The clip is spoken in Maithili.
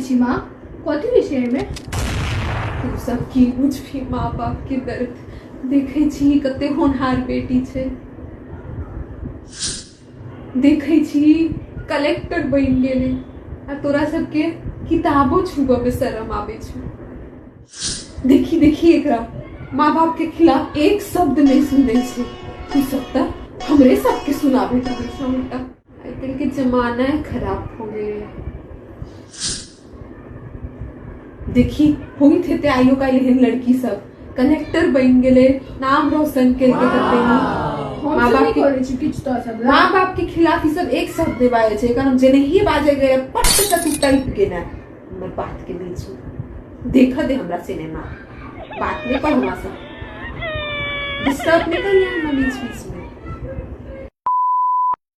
छी माँ। कथी होइ छै एहिमे? तू सब की बुझबही माँ बाप के दर्द। देखै छी कते होनहार बेटी छै, देखै छी कलेक्टर बनि गेलै आ तोरा सबके किताबो छुबऽ मे शरम आबै छै। देखी देखी एकरा, माँ बाप के खिलाफ एक शब्द नहीं सुनै छै। तू सब तऽ हमरे सबके सुनाबैत रहै छै उल्टा। आइ काल्हि के जमाना खराब हो गेलै। देखी होइत हेतै आइयो काल्हि एहन लड़की सब कलेक्टर बनि गेलै, नाम रोशन केलकै कते नीक। हम माँ सब बाप नहि के करै छी किछु तो सब। माँ बाप के खिलाफ ई सब एक शब्द नहि बाजै छै, कारण जेनाहिए बाजै गेलै पट से तू टपि गेलै हमर बात के बीच में। देखऽ दे हमरा सिनेमा, बात नहि कर हमरा सब, डिस्टर्ब नहि करिए हमरा बीच बीच में।